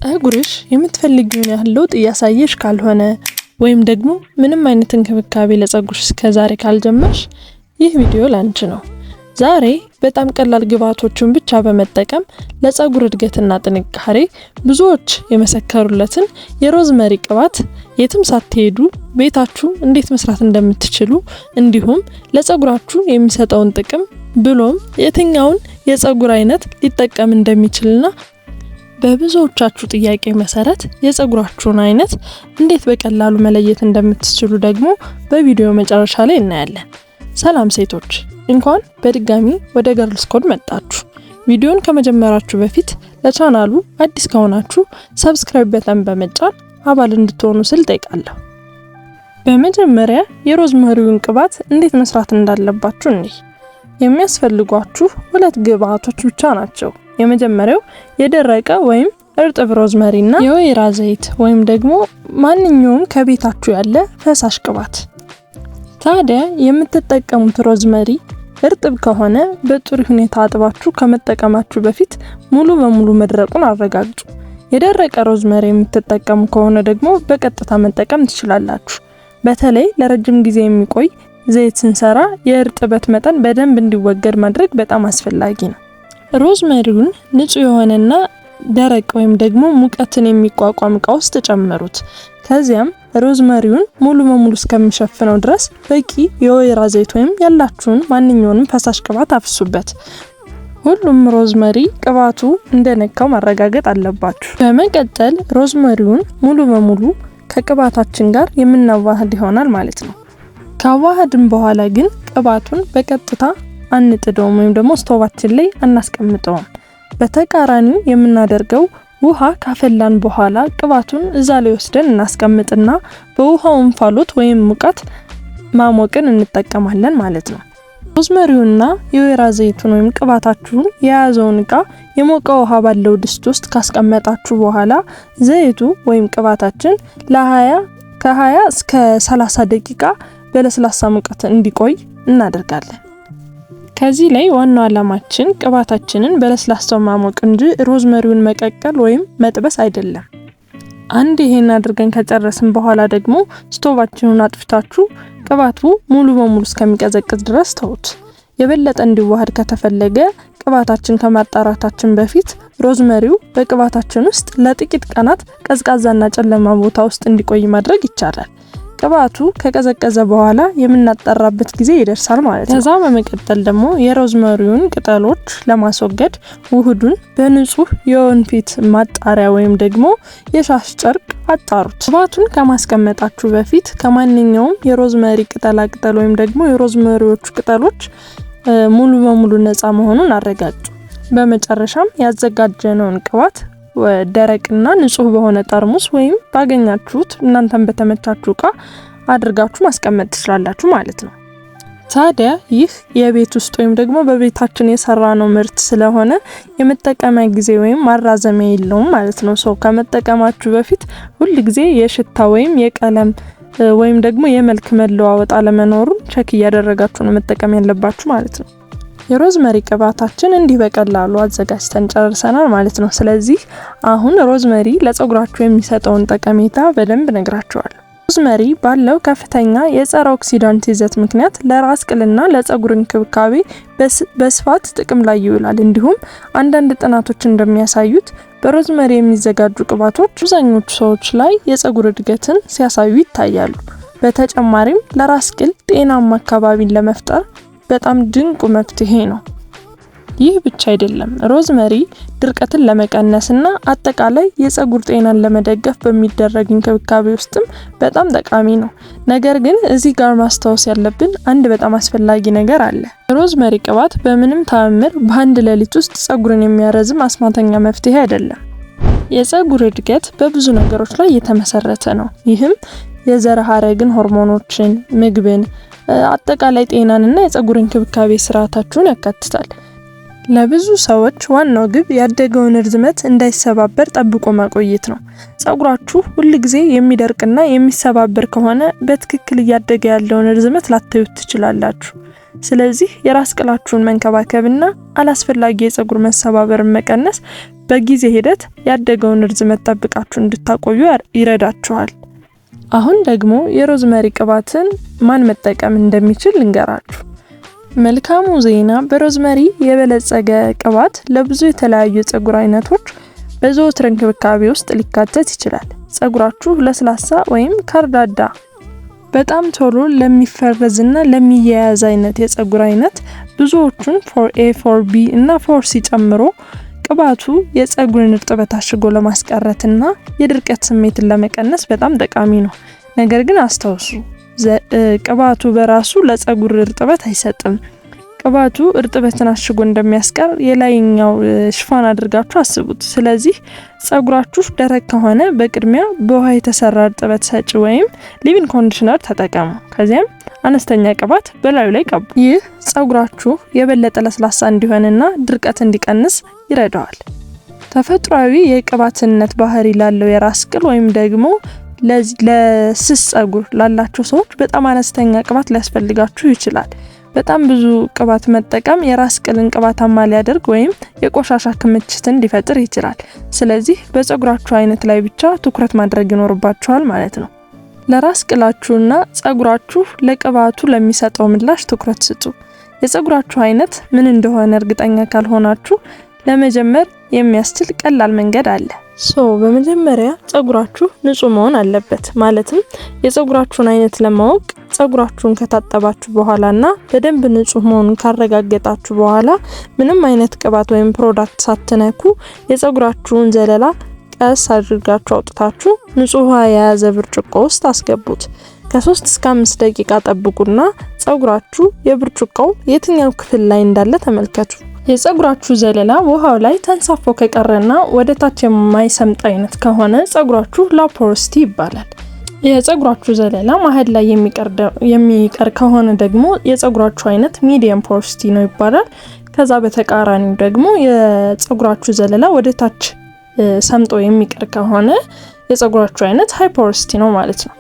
ፀጉርሽ የምትፈልጊውን ያህል ለውጥ እያሳየሽ ካልሆነ ወይም ደግሞ ምንም አይነት እንክብካቤ ለፀጉርሽ እስከዛሬ ካልጀመርሽ ይህ ቪዲዮ ላንቺ ነው። ዛሬ በጣም ቀላል ግብአቶችን ብቻ በመጠቀም ለፀጉር እድገትና ጥንካሬ ብዙዎች የመሰከሩለትን የሮዝመሪ ቅባት የትም ሳትሄዱ ቤታችሁ እንዴት መስራት እንደምትችሉ እንዲሁም ለፀጉራችሁ የሚሰጠውን ጥቅም ብሎም የትኛውን የፀጉር አይነት ሊጠቀም እንደሚችልና በብዙዎቻችሁ ጥያቄ መሰረት የፀጉራችሁን አይነት እንዴት በቀላሉ መለየት እንደምትችሉ ደግሞ በቪዲዮ መጨረሻ ላይ እናያለን። ሰላም ሴቶች፣ እንኳን በድጋሚ ወደ Girls Code መጣችሁ። ቪዲዮን ከመጀመራችሁ በፊት ለቻናሉ አዲስ ከሆናችሁ subscribe button በመጫን አባል እንድትሆኑ ስል ጠይቃለሁ። በመጀመሪያ የሮዝመሪውን ቅባት እንዴት መስራት እንዳለባችሁ እንይ። የሚያስፈልጓችሁ ሁለት ግብአቶች ብቻ ናቸው። የመጀመሪያው የደረቀ ወይም እርጥብ ሮዝመሪ እና የወይራ ዘይት ወይም ደግሞ ማንኛውም ከቤታችሁ ያለ ፈሳሽ ቅባት። ታዲያ የምትጠቀሙት ሮዝመሪ እርጥብ ከሆነ በጥሩ ሁኔታ አጥባችሁ ከመጠቀማችሁ በፊት ሙሉ በሙሉ መድረቁን አረጋግጡ። የደረቀ ሮዝመሪ የምትጠቀሙ ከሆነ ደግሞ በቀጥታ መጠቀም ትችላላችሁ። በተለይ ለረጅም ጊዜ የሚቆይ ዘይት ስንሰራ የእርጥበት መጠን በደንብ እንዲወገድ ማድረግ በጣም አስፈላጊ ነው። ሮዝመሪውን ንጹህ የሆነና ደረቅ ወይም ደግሞ ሙቀትን የሚቋቋም እቃ ውስጥ ጨምሩት። ከዚያም ሮዝመሪውን ሙሉ በሙሉ እስከሚሸፍነው ድረስ በቂ የወይራ ዘይት ወይም ያላችሁን ማንኛውንም ፈሳሽ ቅባት አፍሱበት። ሁሉም ሮዝመሪ ቅባቱ እንደነካው ማረጋገጥ አለባችሁ። በመቀጠል ሮዝመሪውን ሙሉ በሙሉ ከቅባታችን ጋር የምናዋህድ ይሆናል ማለት ነው። ካዋሃድን በኋላ ግን ቅባቱን በቀጥታ አንጥደውም ወይም ደግሞ ስቶቫችን ላይ አናስቀምጠውም። በተቃራኒው የምናደርገው ውሃ ካፈላን በኋላ ቅባቱን እዛ ላይ ወስደን እናስቀምጥና በውሃው እንፋሎት ወይም ሙቀት ማሞቅን እንጠቀማለን ማለት ነው። ሮዝመሪውና የወይራ ዘይቱን ወይም ቅባታችሁን የያዘውን እቃ የሞቀ ውሃ ባለው ድስት ውስጥ ካስቀመጣችሁ በኋላ ዘይቱ ወይም ቅባታችን ከ20 እስከ 30 ደቂቃ በለስላሳ ሙቀት እንዲቆይ እናደርጋለን። ከዚህ ላይ ዋናው ዓላማችን ቅባታችንን በለስላሳው ማሞቅ እንጂ ሮዝመሪውን መቀቀል ወይም መጥበስ አይደለም። አንድ ይሄን አድርገን ከጨረስን በኋላ ደግሞ ስቶቫችንን አጥፍታችሁ ቅባቱ ሙሉ በሙሉ እስከሚቀዘቅዝ ድረስ ተውት። የበለጠ እንዲዋሃድ ከተፈለገ ቅባታችን ከማጣራታችን በፊት ሮዝመሪው በቅባታችን ውስጥ ለጥቂት ቀናት ቀዝቃዛና ጨለማ ቦታ ውስጥ እንዲቆይ ማድረግ ይቻላል። ቅባቱ ከቀዘቀዘ በኋላ የምናጣራበት ጊዜ ይደርሳል ማለት ነው። ከዛ በመቀጠል ደግሞ የሮዝመሪውን ቅጠሎች ለማስወገድ ውህዱን በንጹህ የወንፊት ማጣሪያ ወይም ደግሞ የሻሽ ጨርቅ አጣሩት። ቅባቱን ከማስቀመጣችሁ በፊት ከማንኛውም የሮዝመሪ ቅጠላ ቅጠል ወይም ደግሞ የሮዝመሪዎቹ ቅጠሎች ሙሉ በሙሉ ነፃ መሆኑን አረጋግጡ። በመጨረሻም ያዘጋጀነውን ቅባት ደረቅና ንጹህ በሆነ ጠርሙስ ወይም ባገኛችሁት እናንተን በተመቻችሁ እቃ አድርጋችሁ ማስቀመጥ ትችላላችሁ ማለት ነው። ታዲያ ይህ የቤት ውስጥ ወይም ደግሞ በቤታችን የሰራነው ምርት ስለሆነ የመጠቀሚያ ጊዜ ወይም ማራዘሚያ የለውም ማለት ነው። ሰው ከመጠቀማችሁ በፊት ሁል ጊዜ የሽታ ወይም የቀለም ወይም ደግሞ የመልክ መለዋወጥ አለመኖሩን check እያደረጋችሁ ነው መጠቀም ያለባችሁ ማለት ነው። የሮዝመሪ ቅባታችን እንዲህ በቀላሉ አዘጋጅተን ጨርሰናል ማለት ነው። ስለዚህ አሁን ሮዝመሪ ለፀጉራችሁ የሚሰጠውን ጠቀሜታ በደንብ ነግራችኋለሁ። ሮዝመሪ ባለው ከፍተኛ የጸረ oxidant ይዘት ምክንያት ለራስ ቅልና ለፀጉር እንክብካቤ በስፋት ጥቅም ላይ ይውላል። እንዲሁም አንዳንድ ጥናቶች እንደሚያሳዩት በሮዝመሪ የሚዘጋጁ ቅባቶች አብዛኞቹ ሰዎች ላይ የፀጉር እድገትን ሲያሳዩ ይታያሉ። በተጨማሪም ለራስ ቅል ጤናማ አካባቢን ለመፍጠር በጣም ድንቁ መፍትሄ ነው። ይህ ብቻ አይደለም። ሮዝመሪ ድርቀትን ለመቀነስና አጠቃላይ የፀጉር ጤናን ለመደገፍ በሚደረግ እንክብካቤ ውስጥም በጣም ጠቃሚ ነው። ነገር ግን እዚህ ጋር ማስታወስ ያለብን አንድ በጣም አስፈላጊ ነገር አለ። ሮዝመሪ ቅባት በምንም ተአምር በአንድ ሌሊት ውስጥ ፀጉርን የሚያረዝም አስማተኛ መፍትሄ አይደለም። የፀጉር እድገት በብዙ ነገሮች ላይ የተመሰረተ ነው። ይህም የዘር ሐረግን፣ ሆርሞኖችን፣ ምግብን፣ አጠቃላይ ጤናንና የፀጉር እንክብካቤ ስርዓታችሁን ያካትታል። ለብዙ ሰዎች ዋናው ግብ ያደገውን ርዝመት እንዳይሰባበር ጠብቆ ማቆየት ነው። ጸጉራችሁ ሁል ጊዜ የሚደርቅና የሚሰባበር ከሆነ በትክክል እያደገ ያለውን ርዝመት ላታዩት ትችላላችሁ። ስለዚህ የራስ ቅላችሁን መንከባከብና አላስፈላጊ የጸጉር መሰባበርን መቀነስ በጊዜ ሂደት ያደገውን ርዝመት ጠብቃችሁ እንድታቆዩ ይረዳችኋል። አሁን ደግሞ የሮዝመሪ ቅባትን ማን መጠቀም እንደሚችል ልንገራችሁ። መልካሙ ዜና በሮዝመሪ የበለጸገ ቅባት ለብዙ የተለያዩ የጸጉር አይነቶች በዘወትር እንክብካቤ ውስጥ ሊካተት ይችላል። ጸጉራችሁ ለስላሳ ወይም ከርዳዳ፣ በጣም ቶሎ ለሚፈረዝና ለሚያያዝ አይነት የጸጉር አይነት፣ ብዙዎቹን 4A፣ 4B እና 4C ጨምሮ፣ ቅባቱ የጸጉርን እርጥበት አሽጎ ለማስቀረትና የድርቀት ስሜትን ለመቀነስ በጣም ጠቃሚ ነው። ነገር ግን አስታውሱ፣ ቅባቱ በራሱ ለጸጉር እርጥበት አይሰጥም። ቅባቱ እርጥበትን አሽጎ እንደሚያስቀር የላይኛው ሽፋን አድርጋችሁ አስቡት። ስለዚህ ጸጉራችሁ ደረቅ ከሆነ በቅድሚያ በውሃ የተሰራ እርጥበት ሰጪ ወይም leave-in conditioner ተጠቀሙ። ከዚያም አነስተኛ ቅባት በላዩ ላይ ቀቡ። ይህ ጸጉራችሁ የበለጠ ለስላሳ እንዲሆንና ድርቀት እንዲቀንስ ይረዳዋል። ተፈጥሯዊ የቅባትነት ባህሪ ላለው የራስ ቅል ወይም ደግሞ ለስስ ጸጉር ላላቸው ሰዎች በጣም አነስተኛ ቅባት ሊያስፈልጋችሁ ይችላል። በጣም ብዙ ቅባት መጠቀም የራስ ቅልን ቅባታማ ሊያደርግ ወይም የቆሻሻ ክምችትን ሊፈጥር ይችላል። ስለዚህ በጸጉራችሁ አይነት ላይ ብቻ ትኩረት ማድረግ ይኖርባችኋል ማለት ነው። ለራስ ቅላችሁና ጸጉራችሁ ለቅባቱ ለሚሰጠው ምላሽ ትኩረት ስጡ። የጸጉራችሁ አይነት ምን እንደሆነ እርግጠኛ ካልሆናችሁ ለመጀመር የሚያስችል ቀላል መንገድ አለ። So በመጀመሪያ ጸጉራችሁ ንጹህ መሆን አለበት። ማለትም የጸጉራችሁን አይነት ለማወቅ ጸጉራችሁን ከታጠባችሁ በኋላና በደንብ ንጹህ መሆኑን ካረጋገጣችሁ በኋላ ምንም አይነት ቅባት ወይም product ሳትነኩ የጸጉራችሁን ዘለላ ቀስ አድርጋችሁ አውጥታችሁ ንጹህ ውሃ የያዘ ብርጭቆ ውስጥ አስገቡት። ከ3 እስከ 5 ደቂቃ ጠብቁና ጸጉራችሁ የብርጭቆው የትኛው ክፍል ላይ እንዳለ ተመልከቱ። የጸጉራችሁ ዘለላ ውሃው ላይ ተንሳፎ ከቀረና ወደ ታች የማይሰምጥ አይነት ከሆነ ጸጉራችሁ low porosity ይባላል። የጸጉራችሁ ዘለላ መሀል ላይ የሚቀር ከሆነ ደግሞ የጸጉራችሁ አይነት medium porosity ነው ይባላል። ከዛ በተቃራኒው ደግሞ የጸጉራችሁ ዘለላ ወደ ታች ሰምጦ የሚቀር ከሆነ የጸጉራችሁ አይነት high porosity ነው ማለት ነው።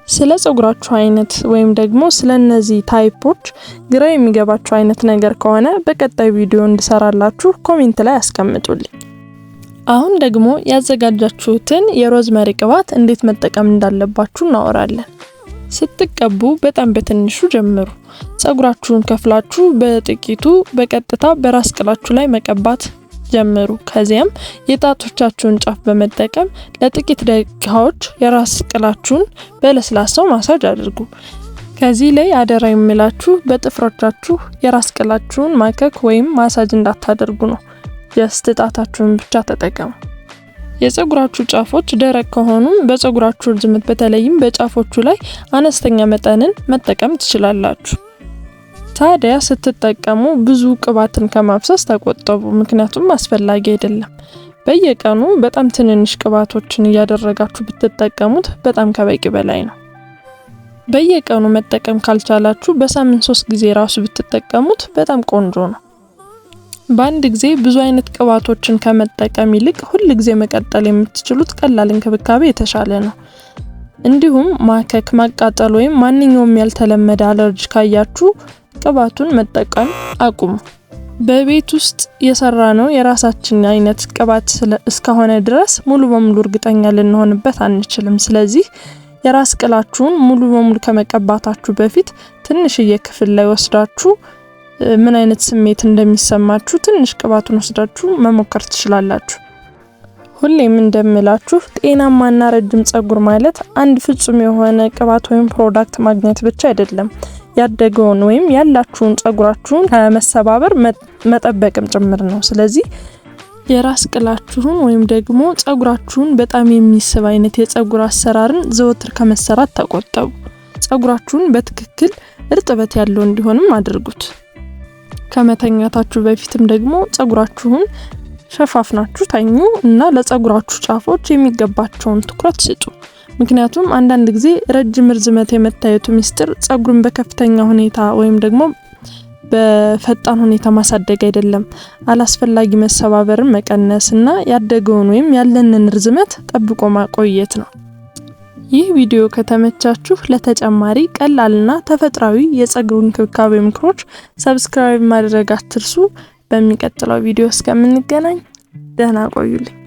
ስለ ጸጉራችሁ አይነት ወይም ደግሞ ስለ እነዚህ type ኦች ግራ የሚገባችሁ አይነት ነገር ከሆነ በቀጣይ ቪዲዮ እንድሰራላችሁ comment ላይ አስቀምጡልኝ። አሁን ደግሞ ያዘጋጃችሁትን የሮዝመሪ ቅባት እንዴት መጠቀም እንዳለባችሁ እናወራለን። ስትቀቡ በጣም በትንሹ ጀምሩ። ጸጉራችሁን ከፍላችሁ በጥቂቱ በቀጥታ በራስ ቅላችሁ ላይ መቀባት ጀምሩ። ከዚያም የጣቶቻችሁን ጫፍ በመጠቀም ለጥቂት ደቂቃዎች የራስ ቅላችሁን በለስላሳው ማሳጅ አድርጉ። ከዚህ ላይ አደራ የምላችሁ በጥፍሮቻችሁ የራስ ቅላችሁን ማከክ ወይም ማሳጅ እንዳታደርጉ ነው። Just ጣታችሁን ብቻ ተጠቀሙ። የጸጉራችሁ ጫፎች ደረቅ ከሆኑም በጸጉራችሁ ርዝመት በተለይም በጫፎቹ ላይ አነስተኛ መጠንን መጠቀም ትችላላችሁ። ታዲያ ስትጠቀሙ ብዙ ቅባትን ከማፍሰስ ተቆጠቡ፣ ምክንያቱም አስፈላጊ አይደለም። በየቀኑ በጣም ትንንሽ ቅባቶችን እያደረጋችሁ ብትጠቀሙት በጣም ከበቂ በላይ ነው። በየቀኑ መጠቀም ካልቻላችሁ በሳምንት 3 ጊዜ ራሱ ብትጠቀሙት በጣም ቆንጆ ነው። በአንድ ጊዜ ብዙ አይነት ቅባቶችን ከመጠቀም ይልቅ ሁል ጊዜ መቀጠል የምትችሉት ቀላል እንክብካቤ የተሻለ ነው። እንዲሁም ማከክ፣ ማቃጠል ወይም ማንኛውም ያልተለመደ አለርጂ ካያችሁ ቅባቱን መጠቀም አቁሙ። በቤት ውስጥ የሰራነው የራሳችን አይነት ቅባት እስከሆነ ድረስ ሙሉ በሙሉ እርግጠኛ ልንሆንበት አንችልም። ስለዚህ የራስ ቅላችሁን ሙሉ በሙሉ ከመቀባታችሁ በፊት ትንሽዬ ክፍል ላይ ወስዳችሁ ምን አይነት ስሜት እንደሚሰማችሁ ትንሽ ቅባቱን ወስዳችሁ መሞከር ትችላላችሁ። ሁሌም እንደምላችሁ ጤናማና ረጅም ጸጉር ማለት አንድ ፍጹም የሆነ ቅባት ወይም product ማግኘት ብቻ አይደለም። ያደገውን ወይም ያላችሁን ጸጉራችሁን ከመሰባበር መጠበቅም ጭምር ነው። ስለዚህ የራስ ቅላችሁን ወይም ደግሞ ጸጉራችሁን በጣም የሚስብ አይነት የጸጉር አሰራርን ዘወትር ከመሰራት ተቆጠቡ። ጸጉራችሁን በትክክል እርጥበት ያለው እንዲሆንም አድርጉት። ከመተኛታችሁ በፊትም ደግሞ ጸጉራችሁን ሸፋፍናችሁ ተኙ እና ለጸጉራችሁ ጫፎች የሚገባቸውን ትኩረት ስጡ። ምክንያቱም አንዳንድ ጊዜ ረጅም ርዝመት የመታየቱ ሚስጥር ጸጉርን በከፍተኛ ሁኔታ ወይም ደግሞ በፈጣን ሁኔታ ማሳደግ አይደለም፣ አላስፈላጊ መሰባበርን መቀነስ እና ያደገውን ወይም ያለንን ርዝመት ጠብቆ ማቆየት ነው። ይህ ቪዲዮ ከተመቻችሁ ለተጨማሪ ቀላልና ተፈጥሯዊ የፀጉር እንክብካቤ ምክሮች subscribe ማድረግ አትርሱ። በሚቀጥለው ቪዲዮ እስከምንገናኝ ደህና ቆዩልኝ።